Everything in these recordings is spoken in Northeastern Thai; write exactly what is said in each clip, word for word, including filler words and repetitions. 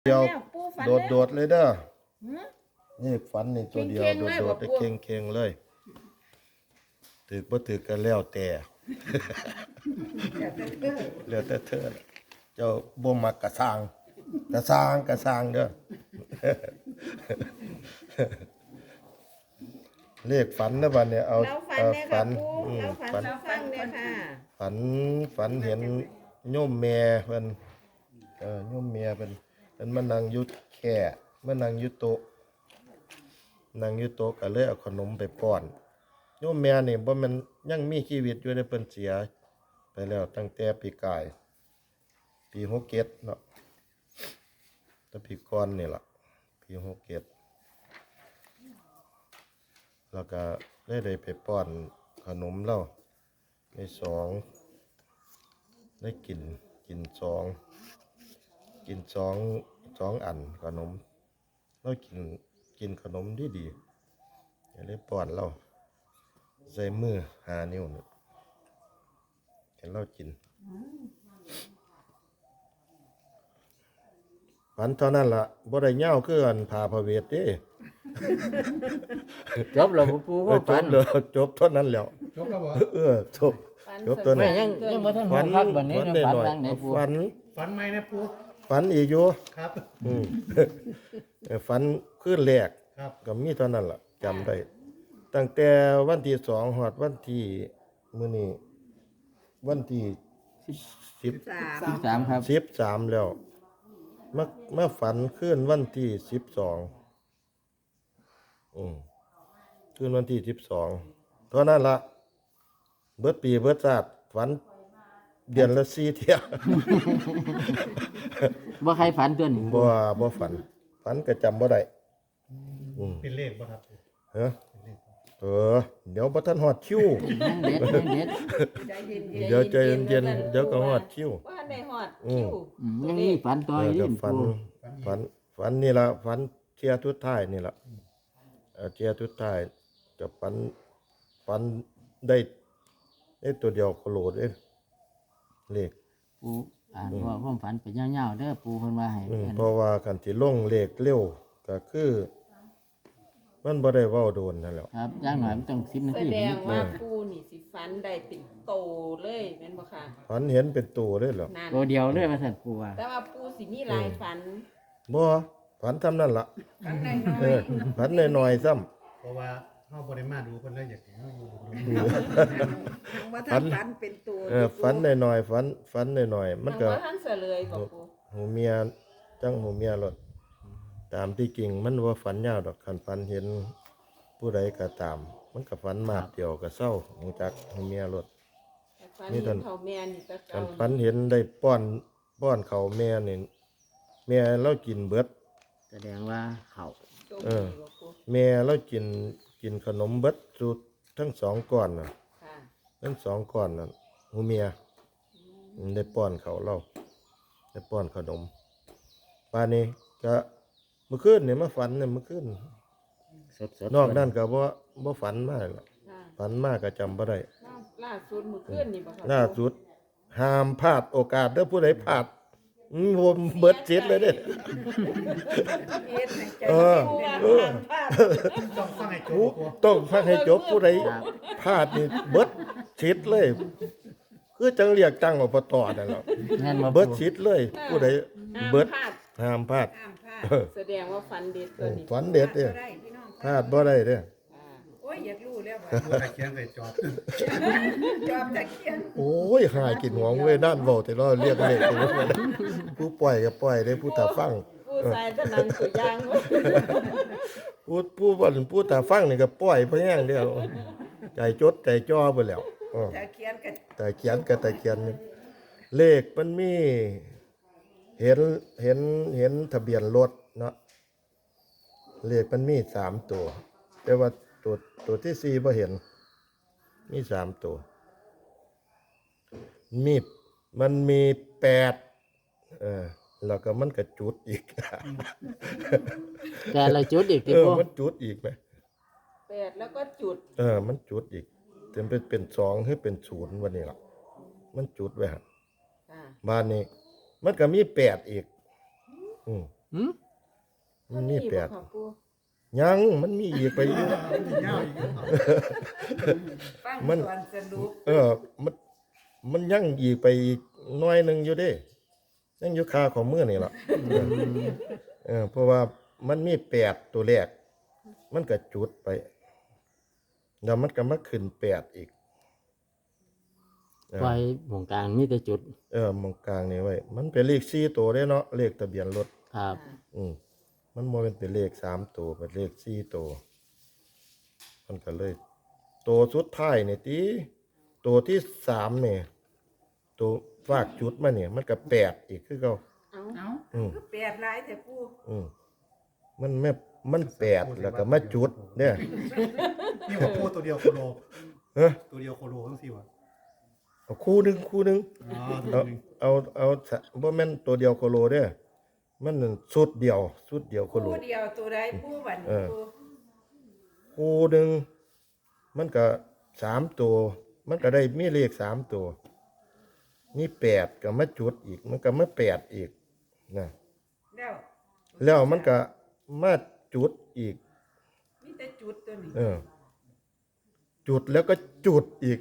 เดียว แล้วปู่ฝัน โดด แล้ว โดดเลยเด้อ หือ นี่ฝันนี่ตัวเดียว เข่งๆเลย โดดๆ บอกปู่ เข่งๆเลย ถืกบ่ถืกก็แล้วแต่ แล้วแต่เธอ เจ้าบ่มักกะซ่าง กะซ่าง กะซ่างเด้อ เลขฝันนะบัดเนี่ย เอา เราฝัน เอา เนี่ยค่ะ ฝัน ปู่ อืม เราฝัน ฝัน เราฟังเนี่ยค่ะ ฝัน ฝันเห็นโยมแม่เพิ่น เออ โยมแม่เพิ่น เพิ่นมานั่งอยู่แคร่ มานั่งอยู่โต๊ะ นั่งอยู่โต๊ะก็เลยเอาขนมไปป้อน โยมแม่นี่บ่แม่นยังมีชีวิตอยู่เด้ เพิ่นเสียไปแล้วตั้งแต่ปีกาย ปีหกเจ็ดเนาะ แต่ปีก่อนนี่ล่ะ ปีหกเจ็ด แล้วก็ได้ ได้ไปป้อนขนมลาว ได้สอง ได้กิน กินสอง กินสอง สองอันขนม ลาวกิน กินขนมดีๆ ก็เลยป้อนลาว ใส่มือห้านิ้วนี่ ให้ลาวกิน ฝันเท่านั้นล่ะ บ่ได้ยาวคืออันผ่าพระเวทเด้ จบแล้วบ่ปู่ เออ ความฝัน จบแล้ว จบเท่านั้นแล้ว จบแล้วบ่ เออ จบ ฝัน จบตัวนั้น ไม่ ยัง ยังบ่ทัน ฝัน ฮอดคักบัดนี้ ฝัน นะ ได้หน่อย ฝันหลังไหนปู่ ฝัน ฝันใหม่นะปู่ ฝันอีกอยู่ ครับ อืม เออ ฝันคืนแรก ครับ ก็มีเท่านั้นล่ะ จำได้ ตั้งแต่วันที่สองฮอดวันที่ มื้อนี้วันที่ สิบ สิบสาม สิบสามครับ สิบสามแล้ว มา มาฝันคืนวันที่สิบสอง อืม คืนวันที่สิบสอง เท่านั้นละ เบิดปีเบิดชาติ ฝันเดือนละสี่เที่ย บ่ใครฝันตัวนี้ บ่ บ่ฝัน ฝันก็จำบ่ได้ อืม เป็นเลขบ่ครับปู่ ฮะ เป็นเลขบ่ เออ เดี๋ยวบ่ทันฮอดคิว ยังเด็ด ยังเด็ด ใจเย็นๆ เดี๋ยวใจเย็นๆ เดี๋ยวก็ฮอดคิว บ่ทันได้ฮอดคิว อืม อืม ยังมีฝันต่ออีก เออ ก็ฝัน ปู่ ฝัน ฝันนี่ล่ะ ฝันเที่ยสุดท้ายนี่ล่ะ เออ เที่ยสุดท้าย ก็ฝัน ฝันได้ ได้ตัวเดียวโคโลเด้ เลข ปู่อ่าน อืม ว่าความฝันไปยาวๆเด้อ ปู่เพิ่นว่าให้ อืม อัน เพราะว่าคันสิลงเลขเร็วก็คือ มันบ่ได้เว้าโดนนั่นแหละ ครับ อย่างน้อยมันต้องสิบนาที แสดงว่า เออ ปู่นี่สิฝันได้เป็นโตเลยแม่นบ่คะ ฝันเห็นเป็นโตเลยเหรอ นั่น ตัวเดียวเลยว่าซั่นปู่ว่า แต่ว่าปู่สิมีหลายฝัน บ่ ฝันส่ำนั่นล่ะ ฝันน้อยๆ เออ ฝันน้อยๆซ้ำ เพราะว่าเฮาบ่ได้มาดูเพิ่นเลยอยากให้เฮาอยู่ดู บ่ทันฝันเป็นตัว เออ ฝันน้อยๆ ฝัน ฝันน้อยๆ มันก็ ยังบ่ทันเสลยบ่ปู่ หูเมีย จั่งหูเมียโลด ตามที่จริงมันบ่ฝันยาวดอก คันฝันเห็นผู้ใดก็ตาม มันก็ฝันมาบเดียวก็เซา ฮู้จักหูเมียโลด แต่ฝัน นี่ เห็ ท่าน เฒ่าแม่นี่แต่ คั เก่าน ฝันเห็นได้ป้อน ป้อนข้าวแม่นี่ แม่ลาวกินเบิด แสดงว่าข้าว โชคดี เออ บ่ปู่ แม่ลาวกิน กินขนมเบิดซุทั้งสองก้อนน่ะ ค่ะ ทั้งสองก้อนน่ะ หูเมีย อืม ได้ป้อนข้าวลาว ได้ป้อนขนม บาดนี้ก็ มื้อคืนนี่มาฝันเนี่ย มื้อคืน สดๆ นอกนั้นก็บ่ บ่ฝันมาแล้ว ค่ะ ฝันมาก็จำบ่ได้ ล่า ล่าสุดมื้อคืนนี่บ่คะ ล่าสุด ห้ามพลาดโอกาสเด้อ ผู้ใดพลาด อืม เบิดสิทธิ์เลยเด้อ เฮ็ดให้ใจ เออ เออ ห้ามพลาด ต้องฟังให้จบ ต้องฟังให้จบ ผู้ใด ครับ พลาดนี่เบิดสิทธิ์เลย คือจั่งเลือกตั้ง อบต. นั่นแหละ แม่นบ่ เบิดสิทธิ์เลย ค่ะ ผู้ใด ห้าม เบิด พลาด ห้ามพลาด ห้ามพลาด แสดงว่าฝันเด็ดตัวนี้ ฝันเด็ดเด้อ พลาดบ่ได้พี่น้อง พลาดบ่ได้เด้อ อ่า โอ้ย อยากรู้แล้วบัดนี้ ตะเคียนใส่จอบ จอบตะเคียน โอ้ย หากินหวงเว้ย นั่นเว้าแต่เราเรียกเลข ผู้ปล่อยก็ปล่อยเด้อ ผู้ถ้าฟัง ผู้สายถนัดตัวอย่าง ผู้ ผู้บ่น ผู้ถ้าฟังนี่ก็ปล่อยไปแฮงเดียว ใจจดใจจ่อไปแล้ว เออ ตะเคียนก็ ตะเคียนก็ตะเคียน เลขมันมี เห็น เห็น เห็นทะเบียนรถเนาะ เลขมันมีสามตัว แต่ว่าตัว ตัวที่สี่บ่เห็น มีสามตัว มี มันมีแปด เออ แล้วก็มันก็จุดอีก แปดแล้วจุดอีกติ เออ ปู่ มันจุดอีกไหม แปดแล้วก็จุด เออ มันจุดอีก เป็น เป็น เป็นสองหรือเป็นศูนย์วันนี้ล่ะ มันจุดไว้หั่น ค่ะ บาดนี้ มันก็มีแปดอีก อืม หืม มันมีแปด บ่ค่ะปู่ ยังมันมีอีกไปอยู่ ฟัง มัน ตอนสรุป เออ มัน มันยังอีกไปอีกหน้อยหนึ่งอยู่เด้ ยังอยู่คาของมือนี่ล่ะ เออ เพราะว่ามันมีแปดตัวแรก มันก็จุดไป แล้วมันก็มาขึ้นแปดอีก เออ ไว้หม่องกลางมีแต่จุด เออหม่องกลางนี่ไว้ มันเป็นเลขสี่ตัวเด้เนาะ เลขทะเบียนรถ ครับ อืมมันบ่แม่นเป็นเลขสามตัว เป็นเลขสี่ตัว มันก็เลย ตัวสุดท้ายนี่ติ ตัวที่สามนี่ ตัวฟากจุดมาเนี่ย มันก็แปดอีกคือเก่า เอา เอา อืม คือแปดหลายแต่ปู่ อืมมันแม่มันแปดแล้วก็มาจุดเนี่ย นี่ว่าพูดตัวเดียวโคโล เฮ้ย ตัวเดียวโคโลทั้งสี่วะ เอาคู่หนึ่งคู่หนึ่ง อ๋อ เอาเอาเอาสะบ่แม่นตัวเดียวโคโลเด้อมันนั่นชุดเดียวชุดเดียวโคโล คู่เดียวตัวใดปู่บัดนี้ เออ ปู่ คู่หนึ่งมันก็สามตัว มันก็ได้มีเลขสามตัว มีแปดก็มาจุดอีก มันก็มาแปดอีกนะ แล้ว แล้วมันก็มาจุดอีก มีแต่จุดตัวนี้ เออ จุดแล้วก็จุดอีก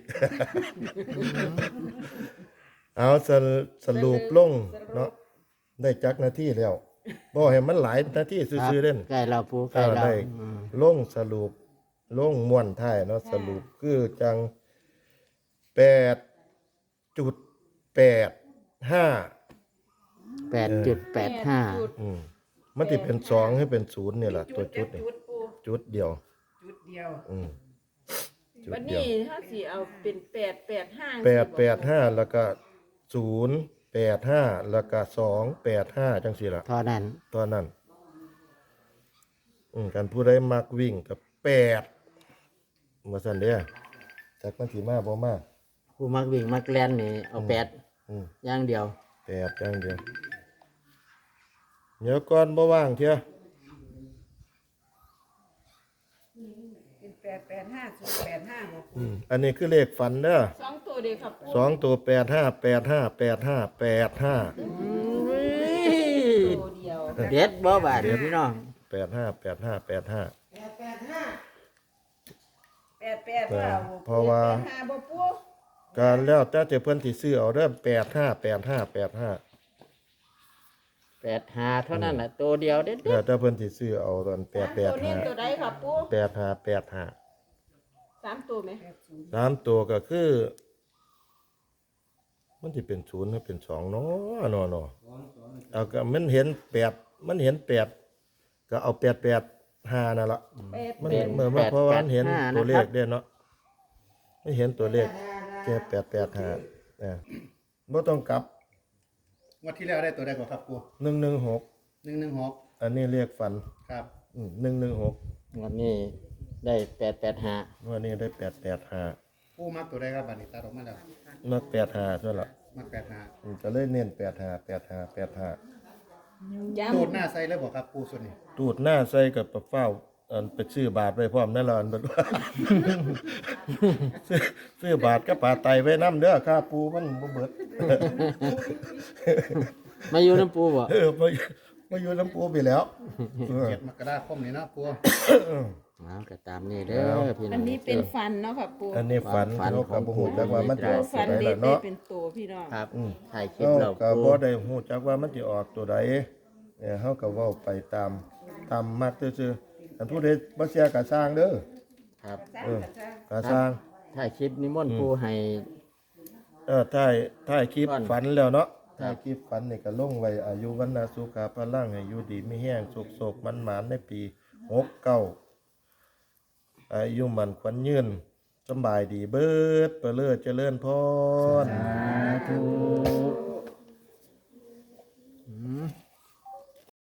เอาสรุปสรุปลงเนาะ ได้จักนาทีแล้วบ่ให้มันหลายนาทีซื่อๆเด่น ใกล้แล้วปู่ใกล้แล้ว ได้ อืม ลงสรุปลงม้วนท้ายเนาะ สรุปคือจังแปดจุดแปดห้า แปดจุดแปดห้า อืมมันที่เป็นสองให้เป็นศูนย์นี่แหละตัวจุดนี่ จุดปู่ จุดเดียว จุดเดียว อืมจุด วัน เดียว นี้ถ้าสิเอาเป็นแปดแปดห้า แปดแปดห้าแล้วก็ศูนย์แปดห้าแล้วก็สองแปดห้าจังสี่ละ เท่านั้น ตอนนั้น อืมการผู้ใดมักวิ่งกับแปดมาสั่นเด้อจักมันสีมาบ่มา ผู้มักวิ่งมักแล่นนี่เอาแปด อืม อย่างเดียว แปดอย่างเดียวเดี๋ยวก่อนบ่ว่างเทีย เป็นแปดแปดห้าศูนย์แปดห้าบอก อืมอันนี้คือเลขฝันเด้อ สองตัวเดียวครับ สองตัวแปดห้าแปดห้าแปดห้าแปดห้า ตัวเดียว เด็ดบ่บาดเดียวพี่น้อง แปดห้าแปดห้าแปดห้า แปดแปดว่า เพราะว่า แปดห้าบ่ปู่ ก็แล้วแต่เจ้าเพิ่นสิซื้อเอาเด้อแปดห้าแปดห้าแปดห้า แปดห้าเท่านั้นแหละตัวเดียวเด็ด แล้วแต่เพิ่นสิซื้อเอาตอนแปดแปด ตัวนี้ ห้า ตัวใดครับปู่ แปดห้าแปดห้า สามตัวไหม สามตัวก็คือ มันสิเป็นศูนย์หรือเป็นสองเนาะเนาะเนาะเอาก็มันเห็นแปดมันเห็นแปดก็เอาแปดแปดห้านั่นละ แปด มัน แปด เมื่อเมื่อเพราะว่ามันเห็นตัวเลขเด้เนาะมันเห็นตัวเลขแค่แปดแปดห้าอ่าบ่ต้องกลับ งวดที่แล้วได้ตัวใดก่อนครับปู่ หนึ่งหนึ่งหก หนึ่งหนึ่งหก อันนี้เลขฝัน ครับ อืมหนึ่งหนึ่งหก งวดนี้ได้แปดแปดห้า วันนี้ได้แปดแปดห้า ปู่มักตัวใดครับบัดนี้ตัดออกมาแล้ว มักแปดห้าเท่านั้นละ มักแปดห้า อืมก็เลยเน้นแปดห้าแปดห้าแปดห้า ย้ ตูดหน้าใส่เลยบอกครับปู่ส่วนนี้ ตูดหน้าใส่กับปลาเฝ้าอันไปซื้อบาทไปพร้อมนั่นละอันเบิดว่า ซื้อซื้อบาทกับปลาไตไว้น้ำเด้อค่าปูมันบ่เบิด มาอยู่น้ำปูบ่ เออมามาอยู่น้ำปูไปแล้วเออ เจ็ดมกราคมนี้เนาะปู่ เอาก็ตามนี้เด้อพี่น้อง อันนี้เป็นฝันเนาะค่ะปู่ อันนี้ฝัน ฝัน เขา ของ ก็บ่ฮู้จักว่ามันจะออก ฝัน ตัวใด เด็ด ล่ะ ได้ เนาะ เป็นตัวพี่น้อง ครับ อืม ถ่ายคลิป เขา เรา ก็ ปู บ่ได้ฮู้จักว่ามันจะออกตัวใดเออเขาก็เว้าไปตามตามมักซื่อๆอันผู้ใดบ่เชื่อก็ซ่างเด้อ ครับ เออก็ซ่าง ถ่ายคลิปนิมนต์ปูให้ เออถ่ายถ่ายคลิป ก่อน ฝันแล้วเนาะ ครับ ถ่ายคลิปฝันนี่ก็ลงไว้อายุวันนาสุขาพลังให้อยู่ดีมีแฮงสุขโศกมันหมานในปีหกเก้าอายุมันขวัญยืนสำบายดีเบิดเปเลิศเจริญพร สาธุ